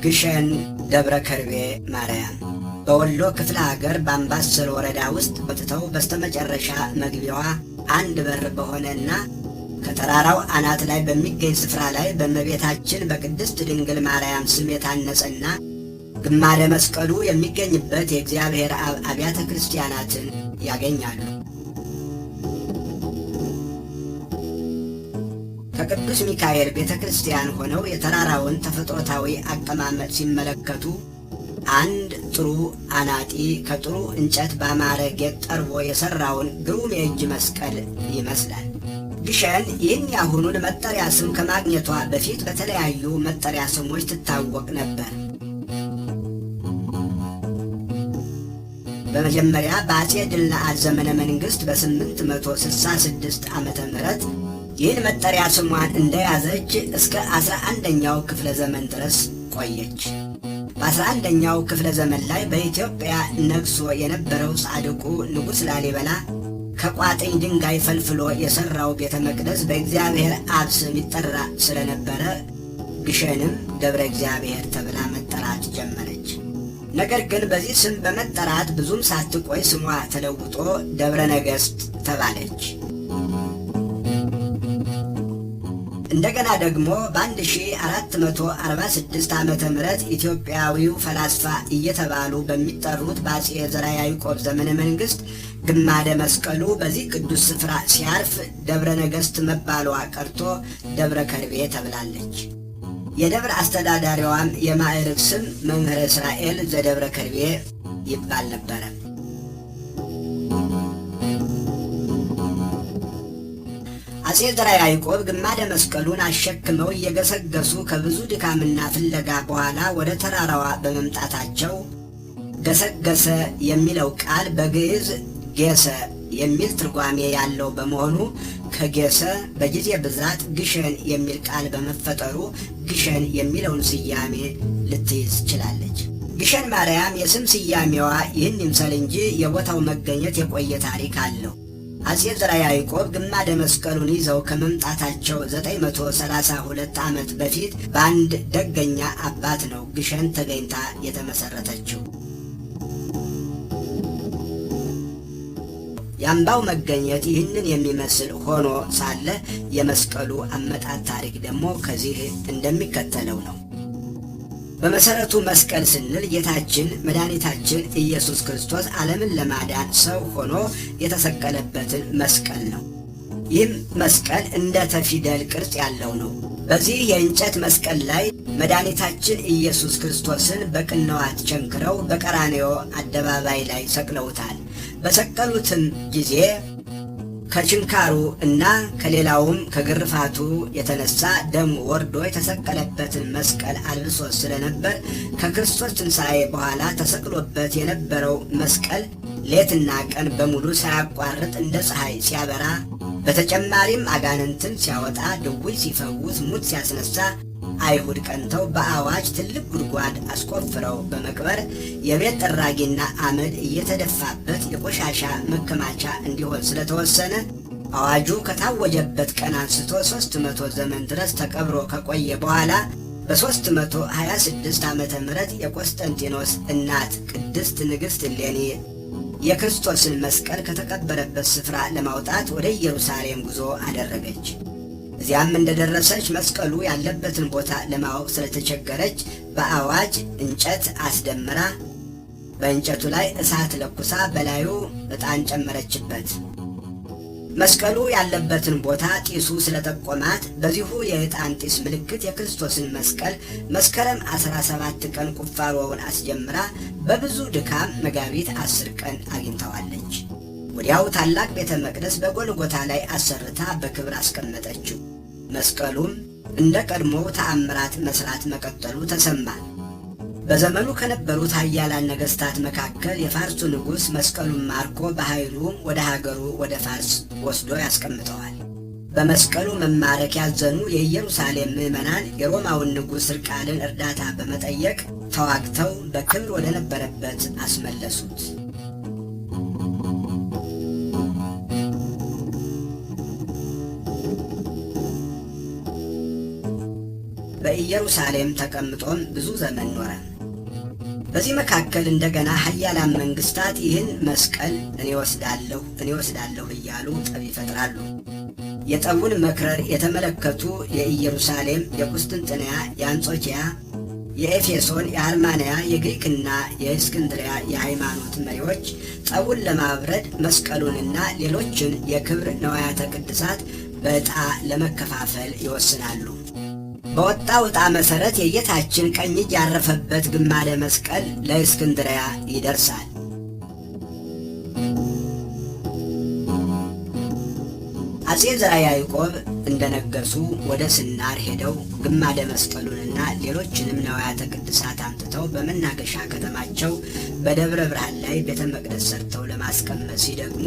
ግሸን ደብረ ከርቤ ማርያም በወሎ ክፍለ ሀገር በአምባሰል ወረዳ ውስጥ ወጥተው በስተመጨረሻ መግቢያዋ አንድ በር በሆነና ከተራራው አናት ላይ በሚገኝ ስፍራ ላይ በእመቤታችን በቅድስት ድንግል ማርያም ስም የታነጸና ግማደ መስቀሉ የሚገኝበት የእግዚአብሔር አብ አብያተ ክርስቲያናትን ያገኛሉ። ከቅዱስ ሚካኤል ቤተ ክርስቲያን ሆነው የተራራውን ተፈጥሮታዊ አቀማመጥ ሲመለከቱ አንድ ጥሩ አናጢ ከጥሩ እንጨት ባማረ ጌጥ ጠርቦ የሠራውን ግሩም የእጅ መስቀል ይመስላል። ግሸን ይህን ያሁኑን መጠሪያ ስም ከማግኘቷ በፊት በተለያዩ መጠሪያ ስሞች ትታወቅ ነበር። በመጀመሪያ በአጼ ድልነአድ ዘመነ መንግሥት በ866 ዓመተ ምህረት ይህን መጠሪያ ስሟን እንደያዘች እስከ 11ኛው ክፍለ ዘመን ድረስ ቆየች። በ11ኛው ክፍለ ዘመን ላይ በኢትዮጵያ ነግሶ የነበረው ጻድቁ ንጉሥ ላሊበላ ከቋጥኝ ድንጋይ ፈልፍሎ የሠራው ቤተ መቅደስ በእግዚአብሔር አብ ስም ይጠራ ስለነበረ ግሸንም ደብረ እግዚአብሔር ተብላ መጠራት ጀመረች። ነገር ግን በዚህ ስም በመጠራት ብዙም ሳትቆይ ስሟ ተለውጦ ደብረ ነገሥት ተባለች። እንደገና ደግሞ በ1446 ዓመተ ምህረት ኢትዮጵያዊው ፈላስፋ እየተባሉ በሚጠሩት በአጼ ዘርዓ ያዕቆብ ዘመነ መንግስት ግማደ መስቀሉ በዚህ ቅዱስ ስፍራ ሲያርፍ ደብረ ነገሥት መባሏ ቀርቶ ደብረ ከርቤ ተብላለች። የደብረ አስተዳዳሪዋም የማዕረግ ስም መምህረ እስራኤል ዘደብረ ከርቤ ይባል ነበረ። አጼ ዘርዓ ያዕቆብ ግማደ መስቀሉን አሸክመው እየገሰገሱ ከብዙ ድካምና ፍለጋ በኋላ ወደ ተራራዋ በመምጣታቸው ገሰገሰ የሚለው ቃል በግዕዝ ጌሰ የሚል ትርጓሜ ያለው በመሆኑ ከጌሰ በጊዜ ብዛት ግሸን የሚል ቃል በመፈጠሩ ግሸን የሚለውን ስያሜ ልትይዝ ችላለች። ግሸን ማርያም የስም ስያሜዋ ይህን ይምሰል እንጂ የቦታው መገኘት የቆየ ታሪክ አለው። አጼ ዘርዓ ያዕቆብ ግማደ መስቀሉን ይዘው ከመምጣታቸው 932 ዓመት በፊት በአንድ ደገኛ አባት ነው ግሸን ተገኝታ የተመሰረተችው። የአምባው መገኘት ይህንን የሚመስል ሆኖ ሳለ የመስቀሉ አመጣጥ ታሪክ ደግሞ ከዚህ እንደሚከተለው ነው። በመሰረቱ መስቀል ስንል ጌታችን መድኃኒታችን ኢየሱስ ክርስቶስ ዓለምን ለማዳን ሰው ሆኖ የተሰቀለበትን መስቀል ነው። ይህም መስቀል እንደ ተፊደል ቅርጽ ያለው ነው። በዚህ የእንጨት መስቀል ላይ መድኃኒታችን ኢየሱስ ክርስቶስን በቅንዋት ቸንክረው በቀራንዮ አደባባይ ላይ ሰቅለውታል። በሰቀሉትም ጊዜ ከችንካሩ እና ከሌላውም ከግርፋቱ የተነሳ ደሙ ወርዶ የተሰቀለበትን መስቀል አልብሶ ስለነበር ከክርስቶስ ትንሣኤ በኋላ ተሰቅሎበት የነበረው መስቀል ሌትና ቀን በሙሉ ሳያቋርጥ እንደ ፀሐይ ሲያበራ፣ በተጨማሪም አጋንንትን ሲያወጣ፣ ድውይ ሲፈውስ፣ ሙት ሲያስነሳ አይሁድ ቀንተው በአዋጅ ትልቅ ጉድጓድ አስቆፍረው በመቅበር የቤት ጠራጊና አመድ እየተደፋበት የቆሻሻ መከማቻ እንዲሆን ስለተወሰነ አዋጁ ከታወጀበት ቀን አንስቶ 300 ዘመን ድረስ ተቀብሮ ከቆየ በኋላ በ326 ዓመተ ምህረት የቆስጠንጢኖስ እናት ቅድስት ንግሥት እሌኒ የክርስቶስን መስቀል ከተቀበረበት ስፍራ ለማውጣት ወደ ኢየሩሳሌም ጉዞ አደረገች። እዚያም እንደደረሰች መስቀሉ ያለበትን ቦታ ለማወቅ ስለተቸገረች በአዋጅ እንጨት አስደምራ በእንጨቱ ላይ እሳት ለኩሳ በላዩ ዕጣን ጨመረችበት። መስቀሉ ያለበትን ቦታ ጢሱ ስለጠቆማት በዚሁ የዕጣን ጢስ ምልክት የክርስቶስን መስቀል መስከረም 17 ቀን ቁፋሮውን አስጀምራ በብዙ ድካም መጋቢት 10 ቀን አግኝተዋለች። ወዲያው ታላቅ ቤተ መቅደስ በጎልጎታ ላይ አሰርታ በክብር አስቀመጠችው። መስቀሉም እንደ ቀድሞ ተአምራት መስራት መቀጠሉ ተሰማ። በዘመኑ ከነበሩት ኃያላን ነገሥታት መካከል የፋርሱ ንጉሥ መስቀሉን ማርኮ በኃይሉ ወደ ሀገሩ ወደ ፋርስ ወስዶ ያስቀምጠዋል። በመስቀሉ መማረክ ያዘኑ የኢየሩሳሌም ምዕመናን የሮማውን ንጉሥ ሕርቃልን እርዳታ በመጠየቅ ተዋግተው በክብር ወደ ነበረበት አስመለሱት። በኢየሩሳሌም ተቀምጦም ብዙ ዘመን ኖረ። በዚህ መካከል እንደገና ኃያላን መንግስታት ይህን መስቀል እኔ ወስዳለሁ፣ እኔ ወስዳለሁ እያሉ ጠብ ይፈጥራሉ። የጠቡን መክረር የተመለከቱ የኢየሩሳሌም፣ የቁስጥንጥንያ፣ የአንጾኪያ፣ የኤፌሶን፣ የአርማንያ፣ የግሪክና የእስክንድሪያ የሃይማኖት መሪዎች ጠቡን ለማብረድ መስቀሉንና ሌሎችን የክብር ነዋያተ ቅድሳት በዕጣ ለመከፋፈል ይወስናሉ። በወጣው ዕጣ መሠረት የጌታችን ቀኝ እጅ ያረፈበት ግማደ መስቀል ለእስክንድሪያ ይደርሳል። አጼ ዘርዓ ያዕቆብ እንደነገሱ ወደ ስናር ሄደው ግማደ መስቀሉንና ሌሎችንም ነዋያተ ቅድሳት አምጥተው በመናገሻ ከተማቸው በደብረ ብርሃን ላይ ቤተ መቅደስ ሰርተው ለማስቀመጥ ሲደግሙ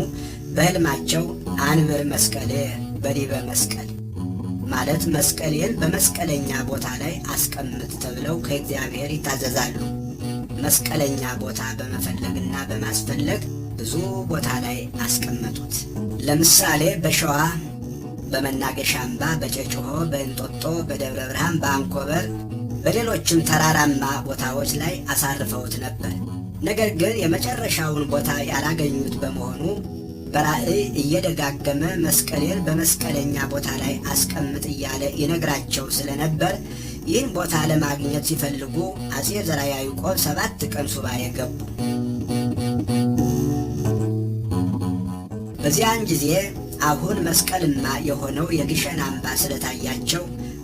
በሕልማቸው አንብር መስቀሌ በዲበ መስቀል ማለት መስቀሌን በመስቀለኛ ቦታ ላይ አስቀምጥ ተብለው ከእግዚአብሔር ይታዘዛሉ። መስቀለኛ ቦታ በመፈለግና በማስፈለግ ብዙ ቦታ ላይ አስቀመጡት። ለምሳሌ በሸዋ በመናገሻ አምባ፣ በጨጭሆ፣ በእንጦጦ፣ በደብረ ብርሃን፣ በአንኮበር፣ በሌሎችም ተራራማ ቦታዎች ላይ አሳርፈውት ነበር። ነገር ግን የመጨረሻውን ቦታ ያላገኙት በመሆኑ በራእይ እየደጋገመ መስቀሌን በመስቀለኛ ቦታ ላይ አስቀምጥ እያለ ይነግራቸው ስለነበር ይህን ቦታ ለማግኘት ሲፈልጉ አጼ ዘርዓ ያዕቆብ 7 ቀን ሱባኤ ገቡ። በዚያን ጊዜ አሁን መስቀልማ የሆነው የግሸን አምባ ስለታያቸው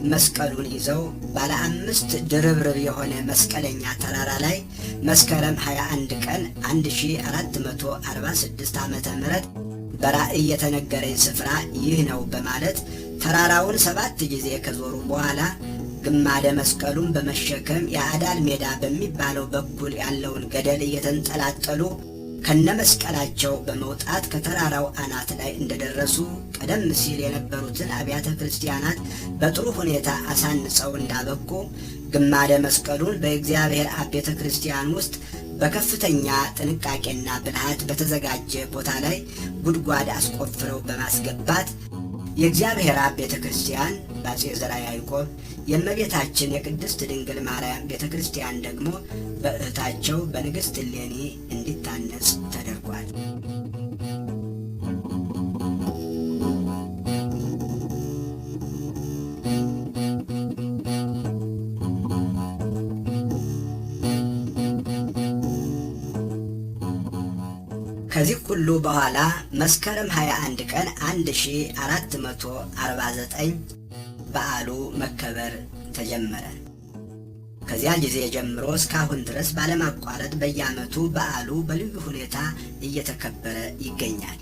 መስቀሉን ይዘው ባለ 5 ድርብርብ የሆነ መስቀለኛ ተራራ ላይ መስከረም 21 ቀን 1446 ዓመተ ምህረት በራእይ የተነገረኝ ስፍራ ይህ ነው በማለት ተራራውን 7 ጊዜ ከዞሩ በኋላ ግማደ መስቀሉን በመሸከም የአዳል ሜዳ በሚባለው በኩል ያለውን ገደል እየተንጠላጠሉ ከነመስቀላቸው በመውጣት ከተራራው አናት ላይ እንደደረሱ ቀደም ሲል የነበሩትን አብያተ ክርስቲያናት በጥሩ ሁኔታ አሳንጸው እንዳበቁ ግማደ መስቀሉን በእግዚአብሔር አብ ቤተ ክርስቲያን ውስጥ በከፍተኛ ጥንቃቄና ብልሃት በተዘጋጀ ቦታ ላይ ጉድጓድ አስቆፍረው በማስገባት የእግዚአብሔር አብ ቤተ ክርስቲያን በአጼ ዘርዓ ያዕቆብ፣ የእመቤታችን የቅድስት ድንግል ማርያም ቤተ ክርስቲያን ደግሞ በእህታቸው በንግሥት እሌኒ እንዲታነጽ ተደርጓል። ከዚህ ሁሉ በኋላ መስከረም 21 ቀን 1449 በዓሉ መከበር ተጀመረ። ከዚያ ጊዜ ጀምሮ እስካሁን ድረስ ባለማቋረጥ በየዓመቱ በዓሉ በልዩ ሁኔታ እየተከበረ ይገኛል።